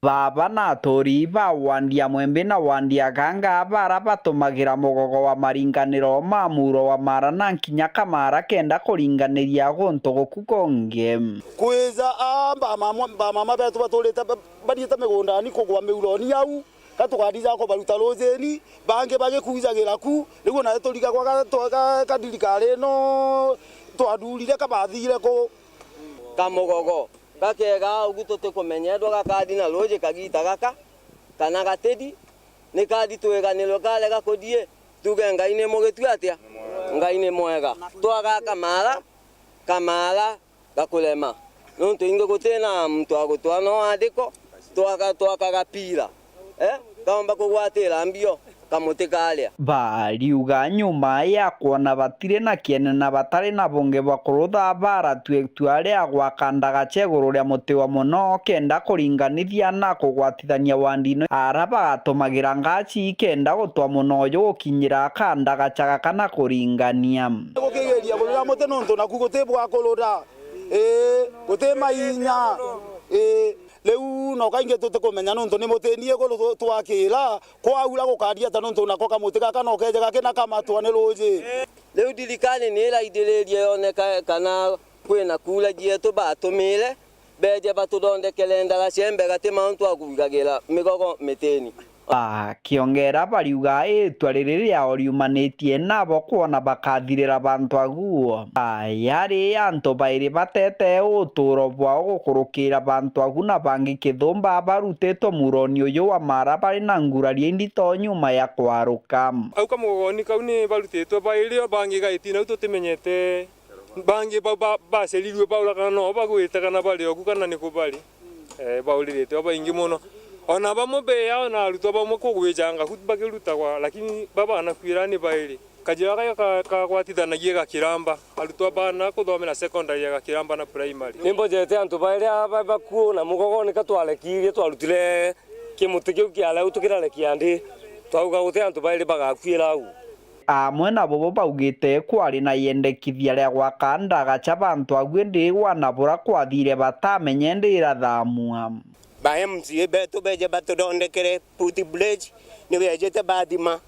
Baba na aturi ba wandi ya Mwembe na wandi ya Ganga bara batumagira mugogo wa maringaniro ma muro wa mara na nkinya kamara kenda kuringaniria guntu guku gungi. Kwija a mbamama, mbamama betu baturite ba-, bathiite migundani kugwa miuroni au, ka tukathijaga kubaruta rujini, bangi bagikujagira ku, riu nae turigagwa ga-, twa-, ga-, kathirikari ino twathurire kabathire ku. Kamugogo gakega ugu tutikumenya ethwa gakathi na ruuji kagita gaka, kana gatidi, ni kathi twiganirwe karega kuthii, tuge Ngai ni mugitwi atia? Ngai ni mwega. Twaga kamara, kamara gakurema. Nontu ingi gutina muntu agutwa no andiko, Twaka, twaka gapira, eh, kaomba kugwatira mbio, kamuti karia. Bariuga nyuma ya kwona batiri na kiene na batari na bungi bwa kurutha, baratue itua ria gwaka ndagaca iguru ria muti wa muno kenda kuringanithia na kugwatithania wandine ara bagatumagira ngaci kenda gutua muno uyu gukinyira ka ndagaca gaka na kuringania. Gukigeria kurira muti nontu naku guti bwa kurura, ii, guti mainya, ii. Riu no kaingi tutikumenya nontu ni mutini iguru tu-, twakira, kwaura gukaria ata nontu nako kamuti gaka no keje gakina kamatwa ni ruuji. Riu thirikari ni iraithiririe yone ka-, kana kwina kura cietu batumire, beje batuthondekere ndara cia mbega ti mauntu a kuigagira migogo mitini. Bakiongera bariuga itua riri riao riumanitie nabo kwona bakathirira bantu agu. Aya ri antu bairi batete uturo bwao gukurukira bantu agu na bangi kithumba barutitwe muroni uyu wa mara bari na nguraria indito nyuma ya kwaruka. Au kamugogoni kau ni barutitwe bairi o bangi gaiti nau tutimenyete. Bangi ba-, ba-, bacerirue baura kana no bagwite kana bari oku kana niku bari. Eh, bauririte o baingi mono. Ona bamwe beao na arutwa bamwe kugwijanga ku bakirutagwa, lakini baba banakuira ni bairi. Kajira kayo ka-, kagwatithanagia Gakiramba. Arutwa bana kuthomera secondary ya Gakiramba na primary. Nimbojete antu bairi aba bakuo na mugogoni ka twarekirie twarutire kimuti kiu kia reu tukirarekia ndi. Twauga guti antu bairi bagakuira au. Amwe na bobo baugite kwari na yendekithia ria gwaka ndagaca bantu agu indi gwa na bura kwathire batamenye indi irathamua. Ba M C A betu beje batuthondekere footbridge, ni bejete bathima,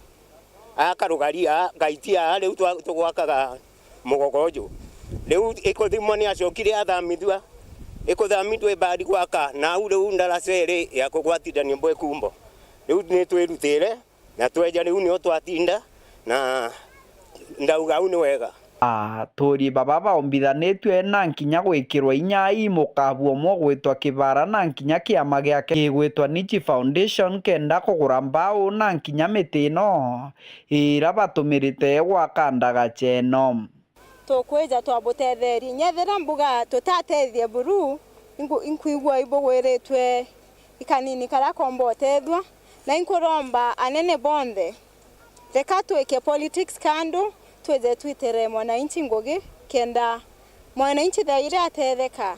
aa karugari aa, gaiti aa, riu twa-, tugwakaga mugogo uju. Riu ikuthimwa ni acokire athamithua, ikuthamithua ibadi gwaka, na au riu ndaraca iri ya kugwatithania bwekumbo. Riu ni twirutire, na tweja riu nio twatinda, na ndauga au ni wega. Aturi baba baombithanitue na nkinya gwikirwa inya i mukabu umwe ugwitwa Kibara na nkinya kiama giake gigwitwa Nichi Foundation kenda kugura mbau na nkinya miti ino ira batumirite gwaka ndagaca ino. Tukwija twabutetherie. Nyethira mbuga tutatethie buru, inku-, inkwigua ibugwiritwe ikanini karia komba utethua, na inkuromba anene bonthe, reka twike politics kando, twije twitire mwananchi ngugi, kenda mwananchi thaa iria atetheka,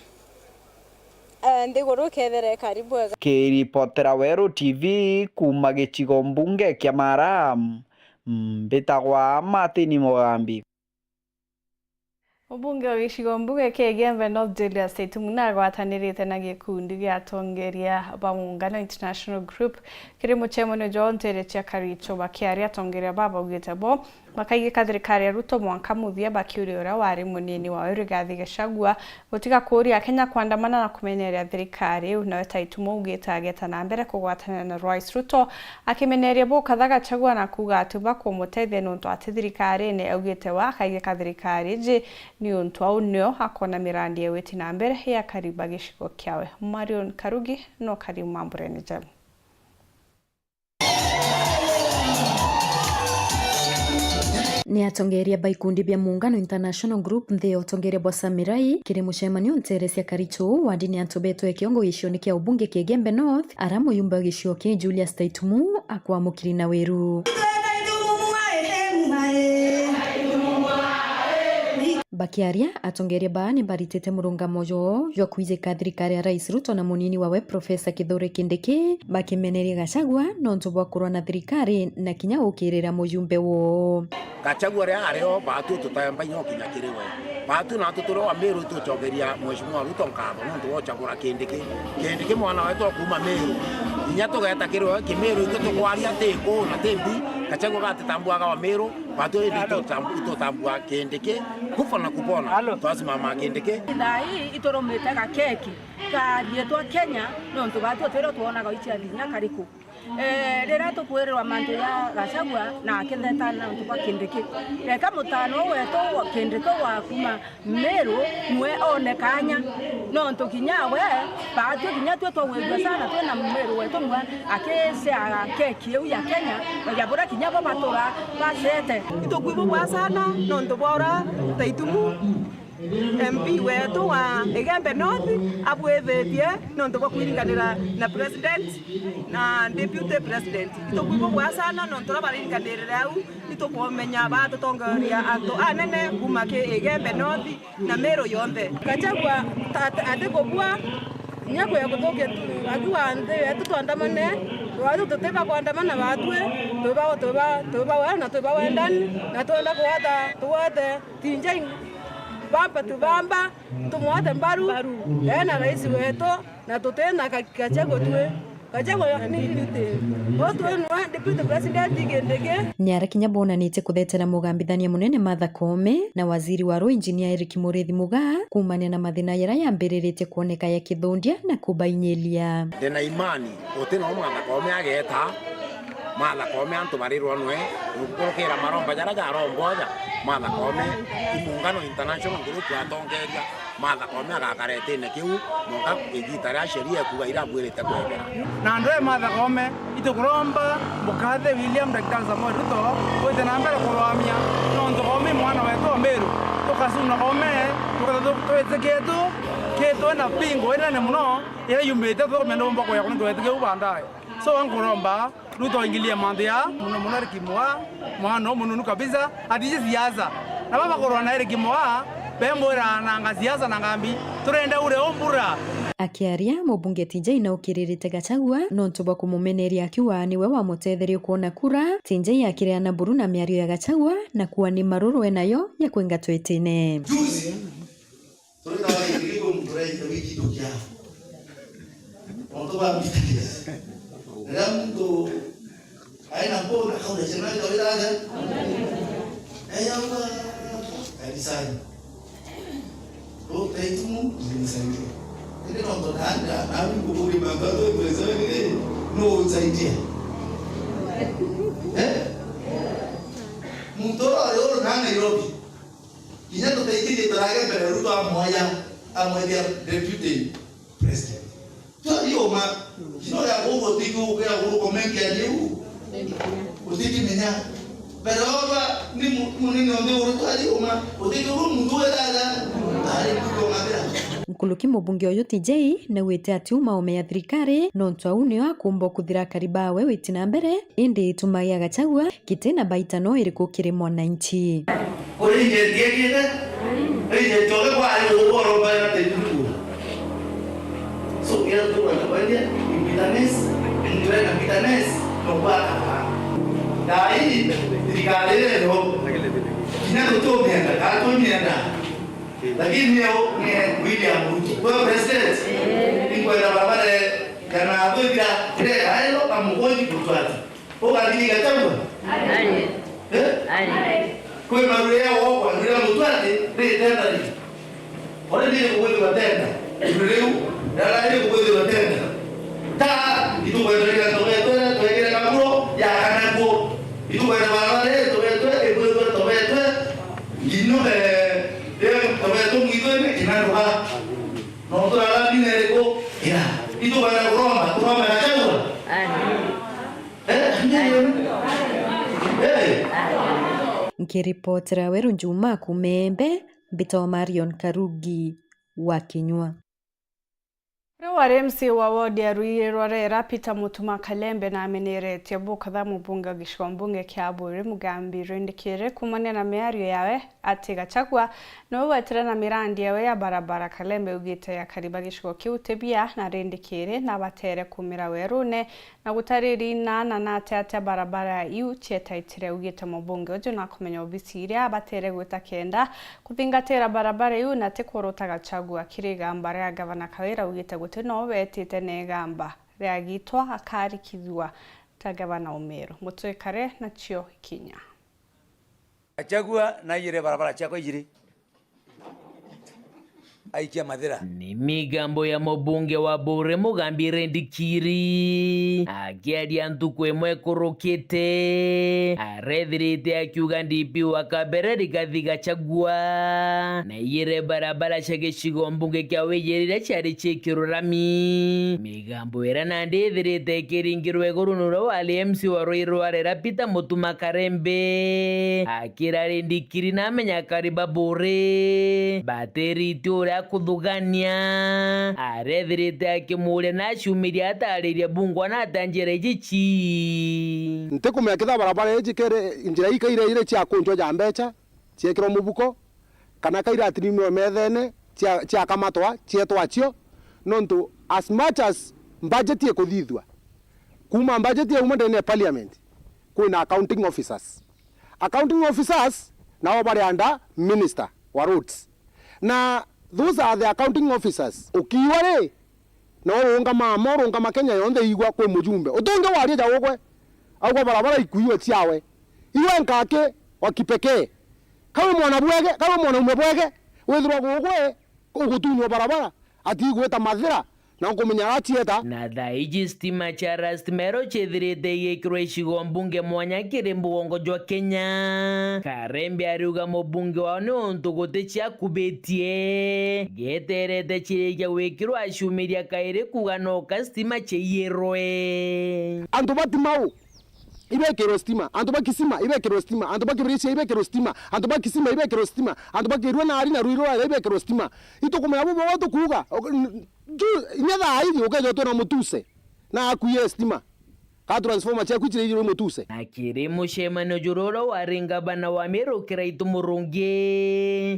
eh, nthiguru ikethira ikari bwega. Kiripotera Weru T V kuuma gicigo mbunge kia Mara, mbitagwa Martin Mugambi. Mubunge wa gicigo mbunge kia Igembe North Julius Taitumu nagwatanirite na gikundi gia atongeria ba Muungano International Group kiri mucemanio jwa ntere cia Karicho. Bakiaria, atongeria baba baugite bo makaigika thirikari ya Ruto mwanka muthia, bakiuria uria wari munini wawe Rigathi Gachagua gutiga kuuria Akenya kwandamana na kumenyeria thirikari iu. Nawe Taitumu augite ageta na mbere kugwatanira na Rais Ruto, akimenyeria bukatha Gachagua na kuuga ati bakumutethia niuntu ati thirikarine. Augite we akaigika thirikari iji niuntu au nio akona mirandi ya witi na mbere ya kariba gicigo kiawe. Marion Karugi no karibu mamburene jau. Ni atongeria ba ikundi bia Muungano International Group nthi ya utongeria bwa Samirai kiri mucemanio ntere cia Karicho, wandini ya Ntobeto ya Kiongo gicioni kia ubunge kia Igembe North, ara muyumbe wa gicigo kii Julius Taitumu akwamukiri na wiru. Bakiaria, atongeria baa ni baritite murungamo joo jwa kwijika thirikari ya Rais Ruto na munini wawe Professor Kithure Kindiki, bakimeneria Gachagua nontu bwa kurwa na thirikari na kinya gukirira mujumbe woo. Gachagua ria ari o, baatu tutemba inya ukinya kiri we. Baatu naatu turi o Amiru itucokeria Mheshimiwa Ruto nkatho nontu wa uchagura Kindiki. Kindiki mwana wetu o kuuma Miru. Inya tugeta kiri we, Kimiru itu tukwaria ti kuu na ti mbi, Gachagua gatitambuaga Amiru, baatu indi itutam-, itutambua Kindiki. Kufa na kupona, twasimama Kindiki. Thaa ii iturumite gakeki ka riitwa Kenya, nontu baatu twirwo twonaga icia thinya kariku. Eh, riria tukwirirwa mantu ja Gachagua na akitheta nontu bwa Kindiki. Reka mutano wetu wa Kindiki wa kuma Miru nwe one kanya, nontu kinya we, baatwi kinya twi twagwirua sana twina Miru wetu nwe akiceaga keki iu ya Kenya, ya buria kinya bo batura bacete. Itukwibubwa sana nontu bwa uria Taitumu M P wetu wa Igembe North abwithitie nontu bwa kwiringanira na president na deputy president. Itukwibugwa sana nontu uria baringanirire au, itukumenya batutongeria antu anene kuma ki Igembe North na Meru yonthe. Gachagua ta-, atikubua kinya kuya kuthukia tu-, akiuga nthi yetu twandamane, twathu tutiba kwandamana batwi, twiba, twiba, twiba wea na twiba wendani, na twenda kugwata, tugwate Tinjai bamba tu bamba, tumwate mbaru, ena rais wetu, na tutina ka-, Gachagua twi. Gachagua ni deputy. Utu nwe deputy president Kindiki. Ni ara kinya bonanitie kuthetera mugambithania munene Martha Koome na waziri wa ruu Engineer Eric Muriithi Mugaa kuumania na mathina jaria yambiriritie kwoneka ya kithundia na kubainyiria. Ndina imani uti no Martha Koome ageeta, Martha Koome antu barirwa nwe, nukurukira maromba jaria jarombwa aja, Martha Koome, Muungano International Group atongeria, Martha Koome agakara itine kiu mwanka igita riria sheria ikuuga iria abuirite kwethira. Na andu e Martha Koome, itukuromba mukathe William Daktari Samoei Ruto wite na mbere kurwamia, nontu Koome i mwana wetu wa Meru, tukacuna Koome, tukethira tu-, twitikitu kitwe na pingo inene mono iria yumite tukumenya niumba kuya kuri twetikia u baadaye. So, nkuromba Ruto aingilie mantu ya mono mono Eric Mugaa, mwana umununu kabisa, atiji siasa. Na baba kurwa na Eric Mugaa, bemwira nanga siasa na ngambi, turenda ure umbura. Akiaria, mubunge Tinjai naukiririte Gachagua nontu bwa kumumeneria akiuga niwe wamutetherie kwona kura, Tinjai akireana buru na miario ya Gachagua na kuuga ni maruru enayo ya kwingatwa itine. Juzi, Turi na wiki, muntu ureita wiki ndukia. Muntu ba business. Riria muntu aina mpona, akauga, "Chena ito ira aja?" Eyauga, "Kanisani." Ro taitu mu, nisaidie. Indi nontu nanda, na mimi kukuri mambo tu, pesa ni, no usaidie. Eh? Muntu oro, oro na Nairobi. Kinya tutaithirie turage mbere, Ruto amwoya, amwethia deputy president. Twari uma, kinya uria kuuga utiki ugia kuruka mengi ari u. Utiki menya. Mbere oba ni mu-, munene onde uri twari uma, utiki uru muntu we dada, ari kuuga mabira. Nkuruki mubunge uyu Tinjai naugite ati uma ome ya thirikari, nontu au nio akumba kuthira akari bawe witi na mbere, indi itumagia Gachagua giti na baita no iriku kiri mwananchi. Kuri agent igiite, agent oge kwari ugoro mbere na taitu kura. So, kira tukwenda kwendia, in bitterness, in bitterness, no kwaka. Thaa ii, thirikari iri ino, kinya tutiumienda, kana tumienda. Lakini niyo, ni William Ruto. Kwa president, ni kwenda barabara ya na twithira, kireka ino, kamugoji kutwati. Ugathiri Gachagua? Aye. Eh? Aye. Kwi maru ya wokwa, nira mutwati, ri tenda ri. Ore ndiri kugwithirwa tenda. Riu, rara riri kugwithirwa tenda. Ta, itukwenda ira tobetwe, twegere kaburo, ya kana kuo. Itukwenda barabara, tobetwe, ibwithwe, tobetwe. Ngino, eh, eh, tobetwe mwithwe, kinaruha. No turara bine riko, ira. Itukwenda kuromba, turombe Gachagua. Aye. Eh, eh. Nkiripotera Weru Njuma kuuma Embe, mbitagwa Marion Karugi wa Kinyua. Riu ari M C wa wodi ya Ruiri rwa Rera, Peter Mutuma Kalembe, na ameneretie bukatha mubunge wa gicigo mbunge kia Bwiri, Mugambi Rindikiri, kumania na miario yawe ati Gachagua niwe wetire na mirandi yawe ya barabara. Kalembe augite akari ba gicigo kiu ti bia na Rindikiri na batere kumira werune na gutariria ina na na atia atia barabara iu cietaitire. Augite mubunge uju nakumenya obisi iria abatere gwita kenda kuthingatira barabara iu na ti kuruta Gachagua. Kiri igamba ria gavana Kawira augite guti no betite na igamba ria gitwa akarikithua ta gavana Umeru. Mutwikare nacio ikinya. Gachagua naiyire barabara ciakwa ijiri. aikia mathira. Ni migambo ya mubunge wa Buuri Mugambi Rendikiri akiaria ntuku imwe ikurukite, arethirite akiuga D P wa Kabeere Rigathi Gachagua naiyire barabara cia gicigo mbunge kia Wiyiri iria ciari ciikirwe rami. Migambo iria nandi ithirite ikiringirwe iguru nuria wari M C wa Ruiru wa Rera Peter Mutuma Karembe akira Rendikiri na amenya akari ba Buuri batirite uria akuthugania. Arethirite akimuuria na aciumiria ataririe bungwa na ata njira iji ci. Ntikumenya kethira barabara iji kere njira ii kaira iri cia kunjwa ja mbecha ciekirwa mubuko, kana kaira atinimirwe methene cia, ciakamatwa cietwa acio, nontu as much as budget ikuthithua, kuuma budget yauma ndene ya parliament, kwina accounting officers. Accounting officers nao bari under minister wa roads. Na those are the accounting officers. Ukiigua ri, na urungama ama urungama Kenya yonthe igua kwi mujumbe. Utungi waria ja ugwe, augwa barabara ikuiwe ciawe. Iwe nkaki wa kipekee. Kawe mwana bwege, kawe mwanaume bwege, withirwa gugwe ugutunywa barabara, ati igwita mathira, na ukumenya aracieta. Na thaa iji stima cia Last Mile ciithirite igikirwa icigo mbunge mwanya kiri mugongo jwa Kenya. Karembe ariuga mubunge wao ni untu guti ciakubitie, gieterete cirikia gwikirwa aciumiria kairi kuuga noka stima ciiyirwe. Antu ba Timau ibekirwe stima, antu ba Kisima ibekirwe stima, antu ba Kibiricia ibekirwe stima, antu ba Kisima ibekirwe stima, antu ba Kirua na ari na Ruiru ibekirwe stima. Itukumenya bubu tukuuga. Ju, inya thaa iji ukeethirwa twina mutuse na akuie stima, ka transformer ciaku icirairwe mutuse. Na kiri mucemanio juria uria wari ngavana wa Meru Kiraitu Murungi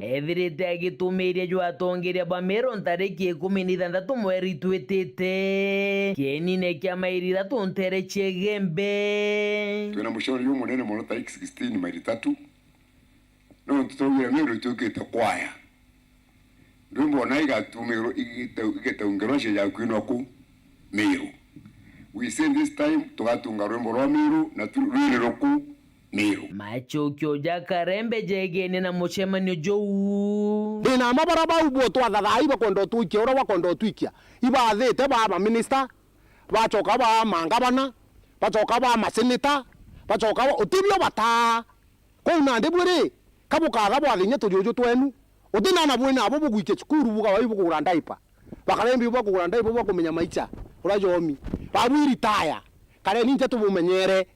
eethirite agitumiiria jwa atongeria ba Meru ntariki ikumi na ithanthatu mweri twitite kienine kia mairi ithatu ntere cia Igembe. Twina mucemanio jumunene mono tariki sixteen mairi ithatu. Nontu twaugire Meru ituikite kwaya. Rwimbo na igatumirwo igite-, igitaungerwa cia ja kwinwa ku Meru. We say this time tugatunga rwimbo rwa Meru na tu-, rwiriro ku Meru. Macokio ja Karembe jegene na mucemanio juu. Ndina ma bara bau bo twathathai bakwenda utwikia uria bakwenda utwikia. Ibathite ba maminista, bacoka ba mangavana, bacoka ba maseneta, bacoka ba, utibio bataa. Kou nandi bwiri, ka bukatha bwathinya tujuju twenu? Uti na ana bwina abo bugwikia cukuru, bugawa ibukugura diaper. Bakarembi bwa kugura diaper bwa kumenya maicha uria jomi. Babwiritaya. Kareni nje tubumenyere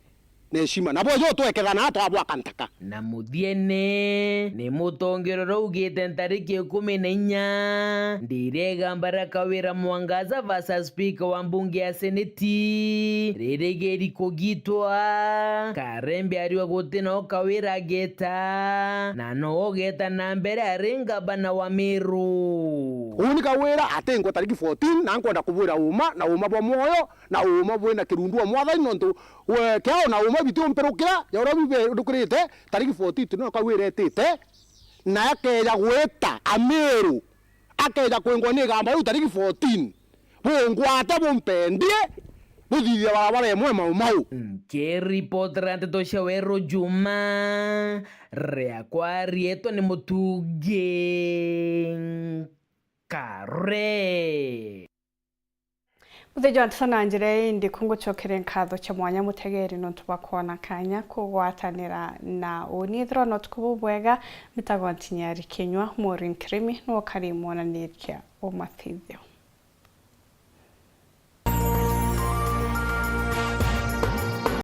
na heshima. Na bwejo twekethana twabwaka ntaka. Na muthiene, ni mutongeria uria ugite ntariki ikumi na inya, ndiria igamba ria Kawira Mwangaza versus Spika wa mbunge ya Seneti ririgeri kugitwa. Karembe ariuga guti no Kawira ageta, na no ugeta na mbere ari ngavana wa Meru. Uni Kawira atingwa tariki fourteen, na nkwenda kubwira uma, na uma bwa mwoyo, na uma bwina kirundu wa Mwathani, nontu we, kiao na uma bitiumpirukira, ya uria biberukirite, tariki fourteen no Kawira etite, na akeja gwita Ameru. Akeja kwingwa ni igamba riu tariki fourteen, bungwate bumpendie, buthithie barabara imwe Mau Mau. Nkiripotera nteto cia Weru Juma, riakwa rietwa ni Mutungi Kare. Muthenya wa nteto na njira ii ndiku ngucokeria nkatho cia mwanya mutegeri nontu bwa kwona kanya kugwatanira na uni. Ithirwa na utuku bubwega. Mbitagwa Ntinyari Kinyua. Maureen Kirimi niwe ukari mwonaniria umathithio.